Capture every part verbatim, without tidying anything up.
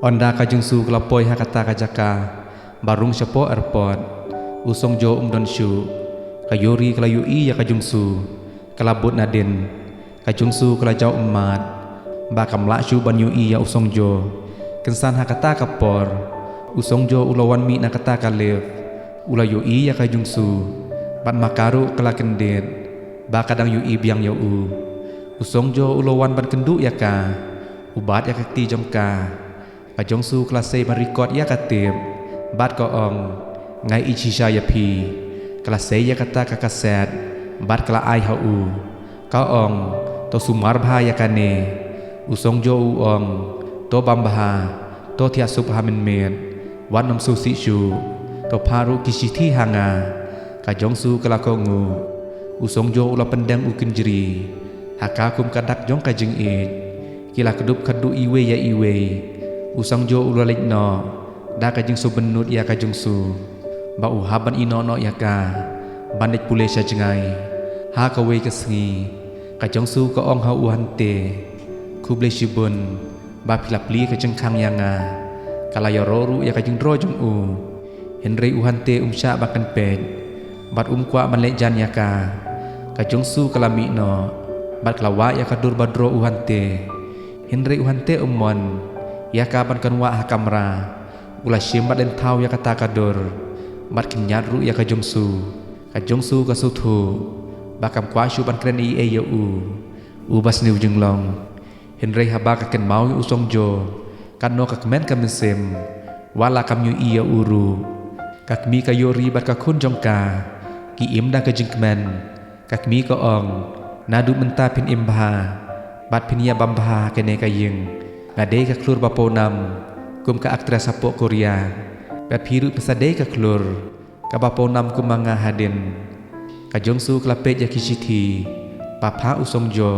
Ynda ka Jungsu ka la poi ha kata ka jaka ba rung shapoh airport, u Songjo um don shuh. Ka Yuri ka la ïohi ïa ka Jungsu, ka la bud nadien. Ka Jungsu ka la jaw ummat ba kam lah shuh ban ïohi ïa u Songjo. Kynsan ha kata ka por, u Songjo u la wan mih na kata ka lift. U la ïohi ïa ka Jungsu, bad ma ka ruh ka la kyndit ba ka dang ïohi biang ïa u. U Songjo u la wan ban kynduh ïa ka, u bat ïa ka kti jong ka. Ka Jungsu ka la sei ban record ïa ka tape bad ka ong, "Nga ïeit shisha ïa phi." Ka la sei ïa kata ka cassette bad ka la ai ha u. Ka ong, "To sumar bha ïa kane." U Songjo u ong, "To bam bha, to thiah suk bha mynmiet. Wat nym sngewsih shuh. To phah ruh ki shithi ha nga." Ka Jungsu ka la kohnguh. U Songjo u la pyndeng u kynjri ha ka kum ka dak jong ka jingïeit. Ki la kdup khadduh iwei ïa iwei. U Songjo u la leit noh da ka jingsngewbynnud ïa ka Jungsu ba u hap ban ïehnoh noh ïa ka ban leit pule sha jngai. Ha kawei ka sngi, ka Jungsu ka ong ha u Hante, "Khublei shibun ba phi la plie ka jingkhang ïa nga." Ka la ïaroh ruh ïa ka jingdro jong u. Hynrei u Hante um shah ba kynpeit bad um kwah ban leh jan ïa ka. Ka Jungsu ka la mih noh bad ka la wad ïa ka dur ba dro u Hante. Hynrei u Hante um mon ïa ka ban kynwah ha kamra. U la shim bad lynthaw ïa kata ka dur bad khynñiat ruh ïa ka Jungsu. Ka Jungsu ka sngewthuh ba kam kwah shuh ban kren ei ei ïa u. U ba sniew jinglong. Hynrei haba ka kynmaw ïa u Songjo, katno ka kmen ka mynsiem, wat la kam ïohi ïa u ruh. Ka kmie ka Yuri bad ka khun jong ka ki im da ka jingkmen. Ka kmie ka ong, "Naduh mynta phin im bha bad phin ïa bam bha ha kane ka ïing. Nga dei ka khlur ba pawnam kum ka actress hapoh Korea. Bad phi ruh phin sa dei ka khlur kaba pawnam kum ma nga hadien." Ka Jungsu ka la peit ïa ki shithi ba phah u Songjo.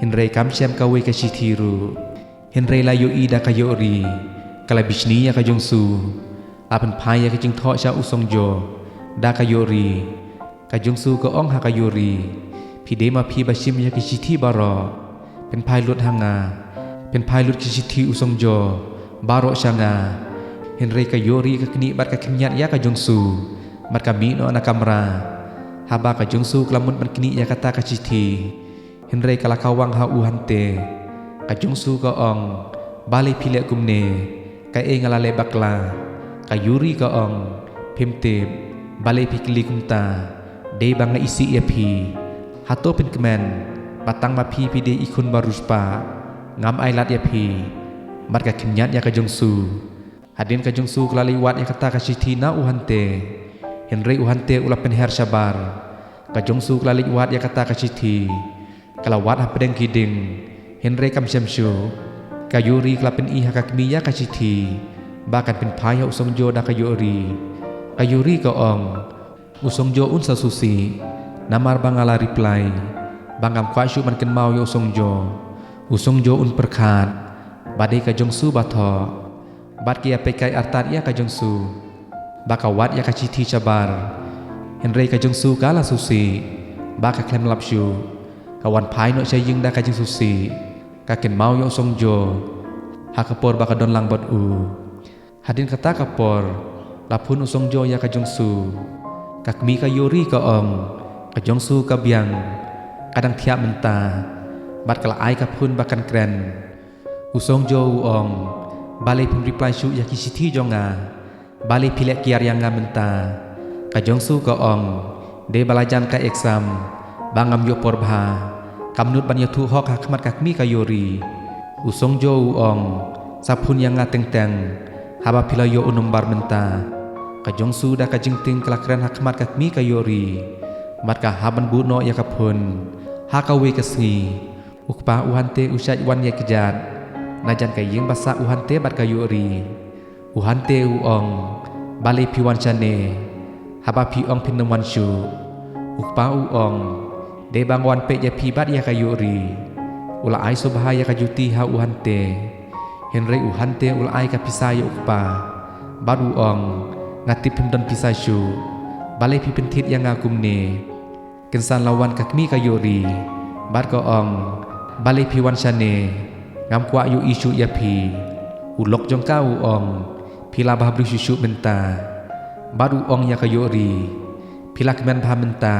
Hynrei kam shem kawei ka shithi ruh. Hynrei la ïohi da ka Yuri, ka la bishni ïa ka Jungsu. La pynphai ïa ka jingthoh sha u Songjo da ka Yuri. Ka Jungsu ka ong ha ka Yuri, "Phi dei ma phi ba shim ïa ki shithi baroh. Pynphai lut ha nga. Pynphai lut ki shithi u Songjo baroh sha nga." Hynrei ka Yuri ka knieh bad ka khynñiat ïa ka Jungsu bad ka mih noh na kamra. Haba ka Jungsu ka la mut ban knieh ïa kata ka shithi, hynrei ka la kawang ha u Hante. Ka Jungsu ka ong, "Balei phi leh kumne? Kaei nga la leh bakla?" Ka Yuri ka ong, "Phim tip. Balei phi kylli kumta? Dei ba nga isih ïa phi. Hato phin kmen ba tang ma phi phi dei i khun ba riewspah? Ngam ailad ïa phi." Bad ka khynñiat ïa ka Jungsu. Hadien ka Jungsu ka la leit wad ïa kata ka shithi na u Hante. Hynrei u Hante u la pynher shabar. Ka Jungsu ka la leit wad ïa kata ka shithi. Ka la wad hapdeng ki dieng, hynrei kam shem shuh. Ka Yuri ka la pyni ha ka kmie ïa ka shithi ba kan pynphai ha u Songjo da ka Yuri. Ka Yuri ka ong, "U Songjo un sa sngewsih namar ba nga la reply ba ngam kwah shuh ban kynmaw ïa u Songjo. U Songjo un pyrkhat ba dei ka Jungsu ba thoh." Bad ki ïa peit kai artat ïa ka Jungsu ba ka wad ïa ka shithi shabar. Hynrei ka Jungsu ka la sngewsih ba ka khlem lap shuh. Ka wan phai noh sha ïing da ka jingsngewsih. Ka kynmaw ïa u Songjo ha ka por ba ka don lang bad u. Hadien kata ka por la phone u Songjo ïa ka Jungsu. Ka kmie ka Yuri ka ong, "Ka Jungsu ka biang, ka dang thiah mynta." Bad ka la ai ka phone ba kan kren. U Songjo u ong, "Balei phim reply shuh ïa ki shithi jong nga? Balei phi leh kiar ïa nga mynta?" Ka Jungsu ka ong, "Dei ba la jan ka exam ba ngam ïoh por bha. Kam nud ban ïathuh hok ha khmat ka kmie ka Yuri." U Songjo u ong, "Sa phone ïa nga teng teng haba phi la ïoh u number mynta." Ka Jungsu da ka jingtieng ka la kren ha khmat ka kmie ka Yuri bad ka hap ban buh noh ïa ka phone. Ha kawei ka sngi, u kpa u Hante u shait wan ïakjat na jan ka ïing ba sah u Hante bad ka Yuri. U Hante u ong, "Balei phi wan shane haba phi ong phin nym wan shuh?" U kpa u ong, "Dei ba nga wan peit ïa phi bad ïa ka Yuri." U la ai sngewbha ïa ka juti ha u Hante. Hynrei u Hante u la ai ka pisa ïa u kpa bad u ong, "Nga tip phim don pisa shuh. Balei phi pynthied ïa nga kumne?" Kynsan la wan ka kmie ka Yuri bad ka ong, "Balei phi wan shane? Ngam kwah ïohi shuh ïa phi." U lok jong ka u ong, phi la bha briew shuh shuh mynta. Bad u ong ïa ka Ïohri, phi la kmen bha mynta,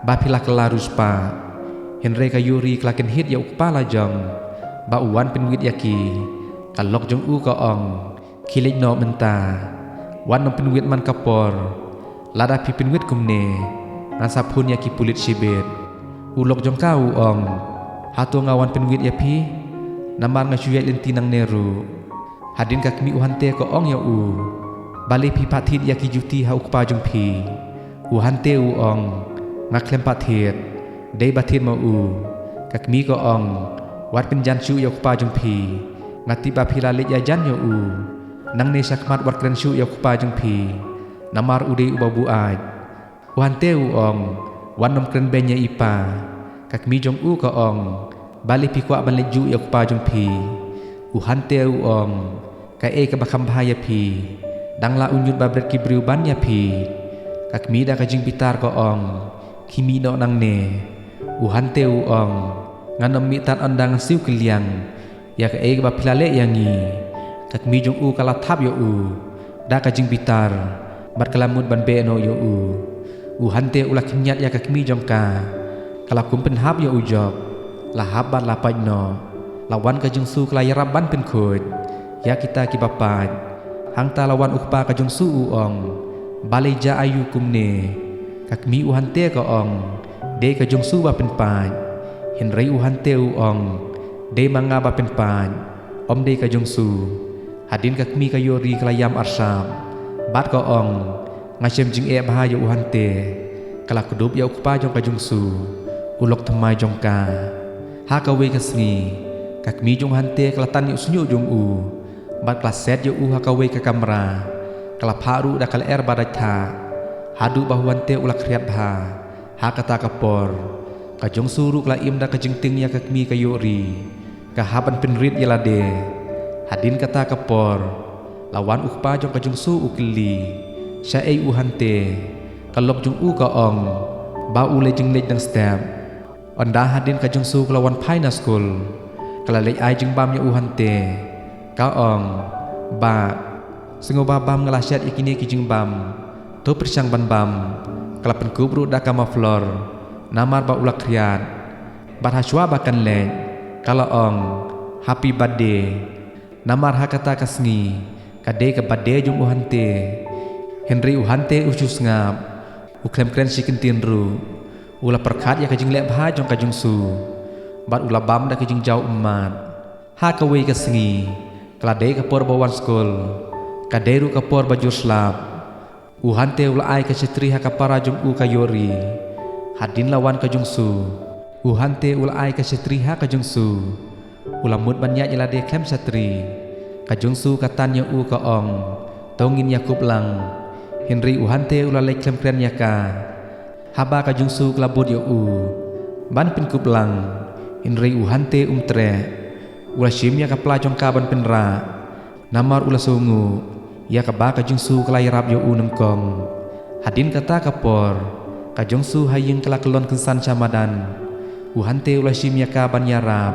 ba phi la kylla riewspah. Hynrei ka Ïohri ka la kynhied ïa u kpa la jong, ba u wan pynwit ïa ki. Ka lok jong u ka ong, khie leit noh mynta, wat nym pynwit man ka por. Lada phi pynwit kumne, ngan sa phone ïa ki pulit shibit. U lok jong ka u ong, hato nga wan pynwit ïa phi? Namar nga shu ïaid lynti nangne ruh. Hadien ka kmie u Hante ka ong ïa u, balei phi phah thied ïa ki juti ha u kpa jong phi? U Hante u ong, nga khlem phah thied, dei ba thied ma u. Ka kmie ka ong, wat pynjan shuh ïa u kpa jong phi, nga tip ba phi la leit ïajan ïa u. Nangne shakhmat wat kren shuh ïa u kpa jong phi, namar u dei uba buaid. U Hante u ong, wat nym kren beiñ ïa i pa. Ka kmie jong u ka ong, balei phi kwah ban leit juh ïa u kpa jong phi? U Hante u ong, kaei kaba kham bha ïa phi, dang la u ñiut ba bret ki briew ban ïa phi. Ka kmie da ka jingbitar ka ong, khie mih noh nangne. U Hante u ong, ngan nym mih tad ynda ngan siew kylliang ïa kaei kaba phi la leh ïa ngi. Ka kmie jong u ka la thap ïa u da ka jingbitar, bad ka la mut ban beh noh ïa u. U Hante u la khynñiat ïa ka kmie jong ka, ka la kum pynhap ïa u jok, la hap bad la pait noh. La wan ka Jong Su ka la ïarap ban pynkhuid ïa kita kiba pait. Hangta la wan u kpa ka Jong Su u ong, balei jia aïu kumne? Ka kmie u Hante ka ong, dei ka Jong Su ba pynpait. Hynrei u Hante u ong, dei ma nga ba pynpait, ym dei ka Jong Su. Hadien ka kmie ka Ïohri ka la ïam arsap, bad ka ong, nga shem jingeh bha ïa u Hante. Ka la kdup ïa u kpa jong ka Jong Su, u lok thymmai jong ka. Ha kawei ka sngi, ka kmie jong u Hante ka la tan ïa u shñiuh jong u, bad ka la set ïa u ha kawei ka kamra. Ka la phah ruh da ka lyer ba dait thah, haduh ba u Hante u la khriat bha. Ha kata ka por, ka Jong Su ruh ka la im da ka jingtieng ïa ka kmie ka Ïohri, ka hap ban pynrit ïa lade. Hadien kata ka por, la wan u kpa jong ka Jong Su u kylli, shaei u Hante? Ka lok jong u ka ong, ba u leit jingleit dang step. Ynda hadien ka Jong Su ka la wan phai na skul, ka la leit ai jingbam ïa u Hante. Ka ong, bah, sngewbha bam, nga la shet ïa kine ki jingbam. To pyrshang ban bam. Ka la pynkup ruh da ka muffler, namar ba u la khriat. Bad hashwa ba kan leit, ka la ong, happy birthday. Namar ha kata ka sngi, ka dei ka birthday jong u Hante. Hynrei u Hante u shu sngap, u khlem kren shi kyntien ruh. U la pyrkhat ïa ka jingleh bha jong ka Jong Su, bad u la bam da ka jingjaw ummat. Ha kawei ka sngi, ka la dei ka por ba wan skul, ka dei ruh ka por ba jur slap. U Hante u la ai ka shatri ha ka para jong u ka Ïohri. Hadien la wan ka Jong Su, u Hante u la ai ka shatri ha ka Jong Su. U la mut ban ïaid ïa lade khlem shatri. Ka Jong Su ka tan ïa u, ka ong, to ngin ïakup lang. Hynrei u Hante u la leit khlem kren ïa ka. Haba ka Jong Su ka la bud ïa u ban pynkup lang, hynrei u Hante um treh. U la shim ïa ka pla jong ka ban pynrah, namar u la sngewnguh ïa kaba ka Jong Su ka la ïarap ïa u nyngkong. Hadien kata ka por, ka Jong Su ha ïing ka la kyllon kynsan sha madan. U Hante u la shim ïa ka ban ïarap.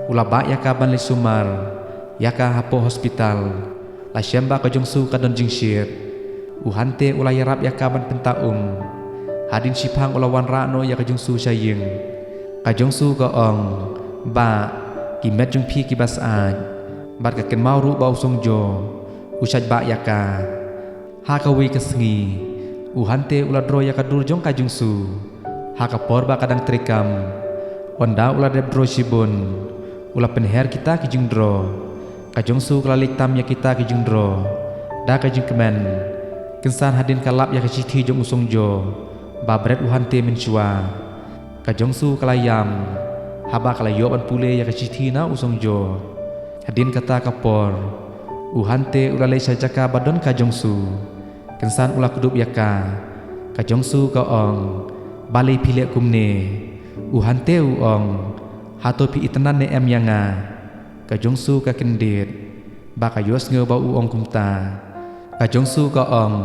U la bah ïa ka ban leit sumar ïa ka hapoh hospital. La shem ba ka Jong Su ka don jingshit. U Hante u la ïarap ïa ka ban pynta um. Hadien shiphang u la wanrah noh ïa ka Jong Su sha ïing. Ka Jong Su ka ong, bah, ki met jong phi kiba syaid, bad ka kynmaw ruh ba u Song Jo u shait bah ïa ka. Ha kawei ka sngi, u Hante u la draw ïa ka dur jong ka Jong Su. Ha ka por ba ka dang treikam, ynda u la dep draw shibun, u la pynher kita ki jingdraw. Ka Jong Su ka la leit tam ïa kita ki jingdraw da ka jingkmen. Kynsan hadien ka lap ïa ka shithi jong u Song Jo ba bret u Hante mynshuwa, ka Jong Su ka la ïam haba ka la ïoh ban pule ïa ka shithi na u Song Jo. Hadien kata ka por, u Hante u la leit sha jaka ba don ka Jong Su. Kynsan u la kdup ïa ka. Ka Jong Su ka ong, balei phi leh kumne? U Hante u ong, hato phi itynnad ne em ïa nga? Ka Jong Su ka kyndit ba ka ïohsngew ba u ong kumta. Ka Jong Su ka ong,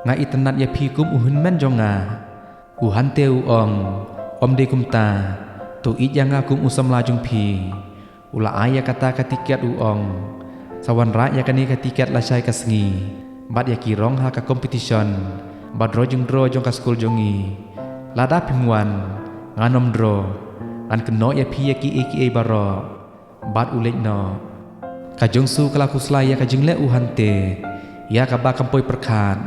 nga itynnad ïa phi kum u hynmen jong nga. U Hante u ong, ym dei kumta, to ïeit ïa nga kum u samla jong phi. U la ai ïa kata ka tiket, u ong, Sa wanrah ïa kane ka tiket lashai ka sngi bad ïa ki rong ha ka competition ba draw jingdraw jong ka skul jong ngi. Lada phim wan, ngan ym draw. Ngan kynnoh ïa phi ïa kiei kiei baroh. Bad u leit noh. Ka Jongsu ka la khuslai ïa ka jingleh u Hante, ïa kaba kam poi pyrkhat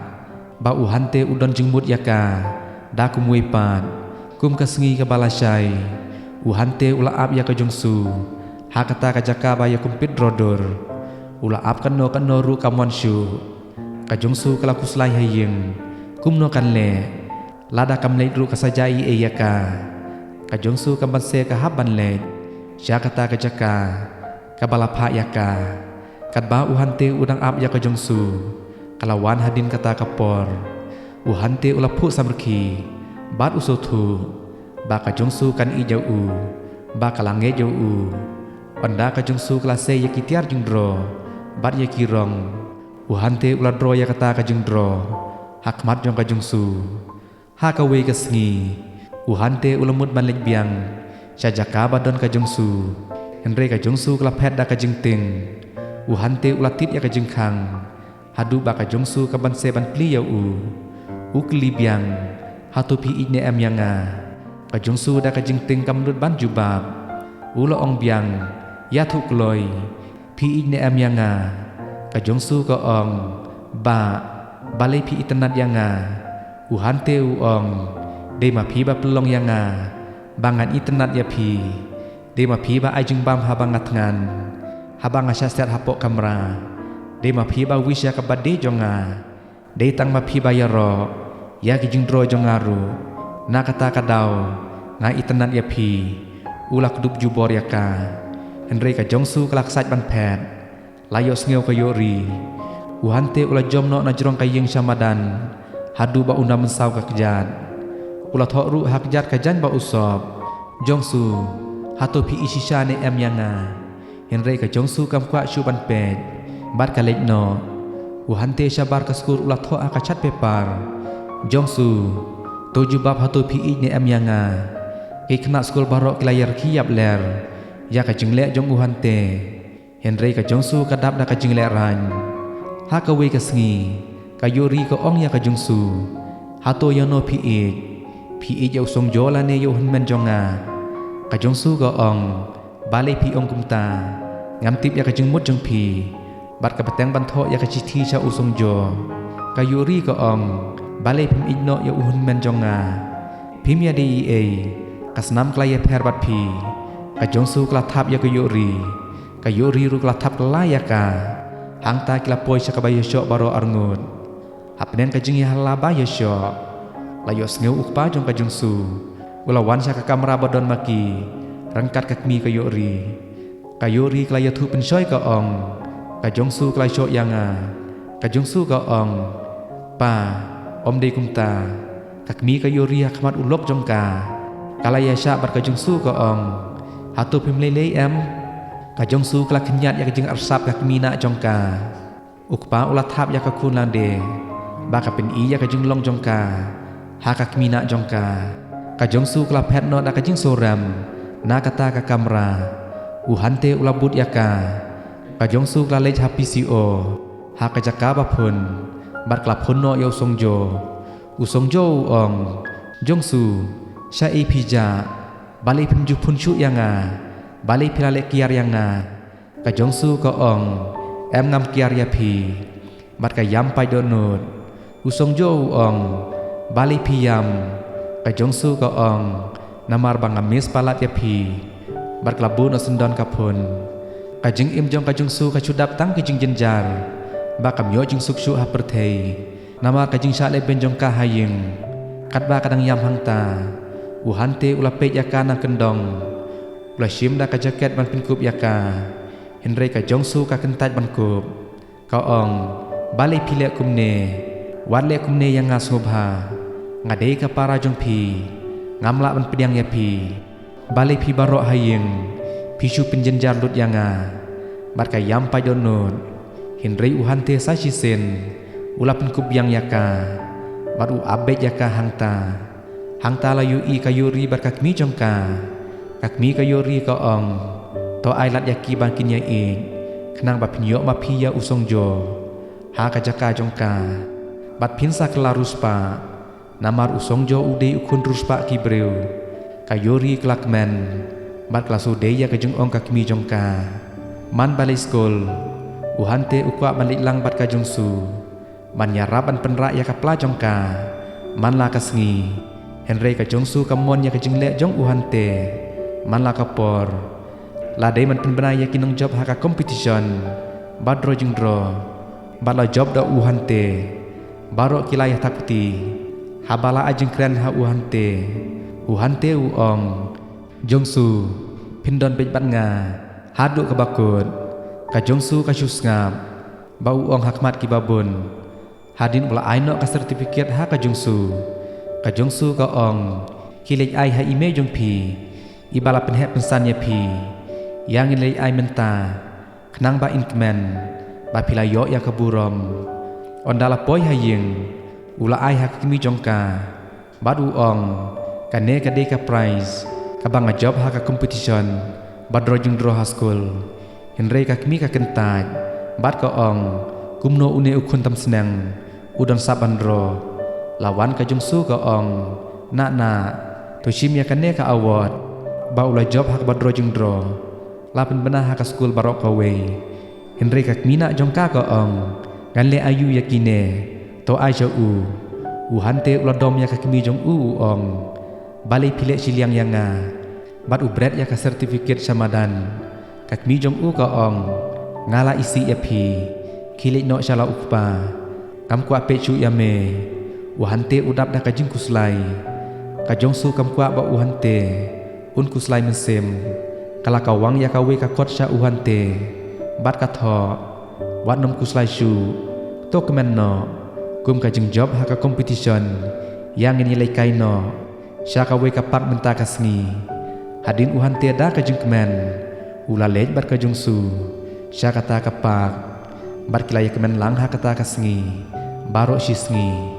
ba u Hante u don jingmut ïa ka da kumwei pat. Kum ka sngi kaba lashai, u Hante u la ap ïa ka Jongsu ha kata ka jaka ba ïa kum pit dro dur. U la ap katno katno ruh kam wan shuh. Ka Jongsu ka la khuslai ha ïing, kumno kan leh lada kam leit ruh ka sa jia ei ei ïa ka. Ka Jongsu ka banse ka hap ban leit sha kata ka jaka kaba la phah ïa ka. Katba u Hante u dang ap ïa ka Jongsu, ka la wan hadien kata ka por. U Hante u la phuh samrkhie bad u sngewthuh ba ka Jongsu kan ïeit ïa u, ba ka la ngeit ïa u. Ynda ka Jongsu ka la sei ïa ki tiar jingdraw bad ïa ki rong, u Hante u la draw ïa kata ka jingdraw ha khmat jong ka Jongsu. Ha kawei ka sngi, u Hante u la mut ban leit biang sha jaka ba don ka Jongsu. Hynrei ka Jongsu ka la phet da ka jingtieng. U Hante u la tied ïa ka jingkhang haduh ba ka Jongsu ka banse ban plie ïa u. U kylli biang, "Hato phi ïeit ne em ïa nga?" Ka Jongsu da ka jingtieng kam nud ban jubab. U la ong biang, "Ïathuh kloi, phi ïeit ne em ïa nga?" Ka Jongsu ka ong, "Bah, balei phi itynnad ïa nga?" U Hante u ong, "Dei ma phi ba pynlong ïa nga ba ngan itynnad ïa phi. Dei ma phi ba ai jingbam haba nga thngan, haba nga shah set hapoh kamra. Dei ma phi ba wish ïa ka birthday jong nga. Dei tang ma phi ba ïaroh ïa ki jingdraw jong nga ruh. Na kata ka daw nga itynnad ïa phi." U la kdup jubor ïa ka. Hynrei ka Jongsu ka la ksait ban phet. La ïohsngew ka Ïohri. U Hante u la jom noh na jrong ka ïing sha madan haduh ba u na mynsaw ka kjat. U la thoh ruh ha kjat ka jaiñ ba u sop, "Jongsu, hato phi ïeit shisha ne em ïa nga?" Hynrei ka Jongsu kam kwah shuh ban peit bad ka leit noh. U Hante shabar ka skur u la thoh ha ka chart paper, "Jongsu, to jubab hato phi ïeit ne em ïa nga." Ki khynnah skul baroh ki la ïa rkhie ïap ler ïa ka jingleh jong u Hante. Hynrei ka Jongsu ka dap da ka jinglehraiñ. Ha kawei ka sngi, ka Ïohri ka ong ïa ka Jongsu, "Hato ïano phi ïeit? Phi ïeit ïa u Songjo lane ïa u hynmen jong nga?" Ka Jongsu ka ong, "Balei phi ong kumta? Ngam tip ïa ka jingmut jong phi." Bad ka bteng ban thoh ïa ka shithi sha u Songjo. Ka Ïohri ka ong, "Balei phim ïeit noh ïa u hynmen jong nga? Phim ïadei ei ei, ka snam ka la ïapher bad phi." Ka Jongsu ka la thap ïa ka Ïohri. Ka Ïohri ruh ka la thap kylla ïa ka. Hangta ki la poi sha kaba ïashoh baroh arngut. Hapdeng ka jingïahala ba ïashoh, la ïohsngew u kpa jong ka Jongsu. U la wan sha ka kamra ba don ma ki ryngkat ka kmie ka Ïohri. Ka Ïohri ka la ïathuh pynshoi ka ong, "Ka Jongsu ka la shoh ïa nga." Ka Jongsu ka ong, "Pa, ym dei kumta." Ka kmie ka Ïohri ha khmat u lok jong ka ka la ïashah bad ka Jongsu ka ong, "Hato phim lei lei em?" Ka Jongsu ka la khynñiat ïa ka jingarsap ka kmie nah jong ka. U kpa u la thap ïa ka khun lade ba ka pyni ïa ka jinglong jong ka ha ka kmie nah jong ka. Ka Jongsu ka la phet noh da ka jingsngewrem na kata ka kamra. U Hante u la bud ïa ka. Ka Jongsu ka la leit ha P C O, ha ka jaka ba phone, bad ka la phone noh ïa u Songjo. U Songjo u ong, "Jongsu, shaei phi jah? Balei phim ju phone shuh ïa nga? Balei phi la leh kiar ïa nga?" Ka Jongsu ka ong, "Em, ngam kiar ïa phi." Bad ka ïam paid dohnud. U Songjo u ong, "Balei phi ïam?" Ka Jongsu ka ong, "Namar ba nga miss palat ïa phi." Bad ka la buh noh syndon ka phone. Ka jingim jong ka Jongsu ka shu dap tang ki jingjynjar, ba kam ïoh jingsuk shuh ha pyrthei. Namar ka jingshah lehbeiñ jong ka ha ïing, katba ka dang ïam hangta, u Hante u la peit ïa ka na kyndong. U la shim da ka jaket ban pynkup ïa ka. Hynrei ka Jongsu ka kyntait ban kup. Ka ong, "Balei phi leh kumne? Wat leh kumne ïa nga sngewbha. Nga dei ka para jong phi. Ngam lah ban pdiang ïa phi. Balei phi baroh ha ïing phi shu pynjynjar lut ïa nga?" Bad ka ïam paid dohnud. Hynrei u Hante sa shisien u la pynkup biang ïa ka. Bad u ap beit ïa ka hangta. Hangta la ïohi ka Ïohri bad ka kmie jong ka. Ka kmie ka Ïohri ka ong, "To ai lad ïa ki ba kin ïaieit. khnang ba phin ïoh ma phi ïa u song jo ha ka jaka jong ka, bad phin sa kylla riewspah, namar u song jo u dei u khun riewspah ki briew. Ka Yori ka la kmen bad ka la shu dei ïa ka jingong ka kmie jong ka. Man ba leit skul, u Hante u kwah ban leit lang bad ka Jongsu ban ïarap ban pynrah ïa ka pla jong ka man la ka sngi. Hynrei ka Jongsu ka mon ïa ka jingleh jong u Hante man la ka por. La dei ban pynbna ïa ki nongjop ha ka competition ba draw jingdraw, bad la jop da u Hante. Baroh ki la ïa thap kti. Haba la ai jingkren ha u Hante, u Hante u ong, "Jongsu, phin don beit bad nga haduh kaba kut." Ka Jongsu ka shu sngap ba u ong ha khmat kiba bun. Hadien u la ai noh ka certificate ha ka Jongsu, ka Jongsu ka ong, "Ki leit ai ha i mei jong phi, iba la pynheh pynsan ïa phi. Ïa ngin leit ai mynta, khnang ba in kmen ba phi la ïoh ïa ka burom." Ynda la poi ha ïing, u la ai ha ka kmie jong ka bad u ong, "Kane ka dei ka prize kaba nga jop ha ka competition ba draw jingdraw ha skul." Hynrei ka kmie ka kyntait bad ka ong, "Kumno une u khun tam sneng u don sap ban draw?" La wan ka Jongsu ka ong, "Nah nah, to shim ïa kane ka award ba u la jop ha kaba draw jingdraw. La pynbna ha ka skul baroh kawei." Hynrei ka kmie nah jong ka ka ong, "Ngan leh aïu ïa kine? To ai sha u." U Hante u la dom ïa ka kmie jong u, u ong, "Balei phi leh shiliang ïa nga?" Bad u bret ïa ka certificate sha madan. Ka kmie jong u ka ong, "Nga la isih ïa phi. Khie leit noh sha la u kpa. Ngam kwah peit shuh ïa me." U Hante u dap da ka jingkhuslai. Ka Jongsu kam kwah ba u Hante un khuslai mynsiem. Ka la kawang ïa kawei ka kot sha u Hante bad ka thoh, "Wat nym khuslai shuh. To kmen noh kum ka jingjop ha ka competition. Ïa ngin ïalehkai noh sha kawei ka park mynta ka sngi." Hadien u Hante da ka jingkmen, u la leit bad ka Jongsu sha kata ka park, bad ki la ïakmen lang ha kata ka sngi baroh shi sngi.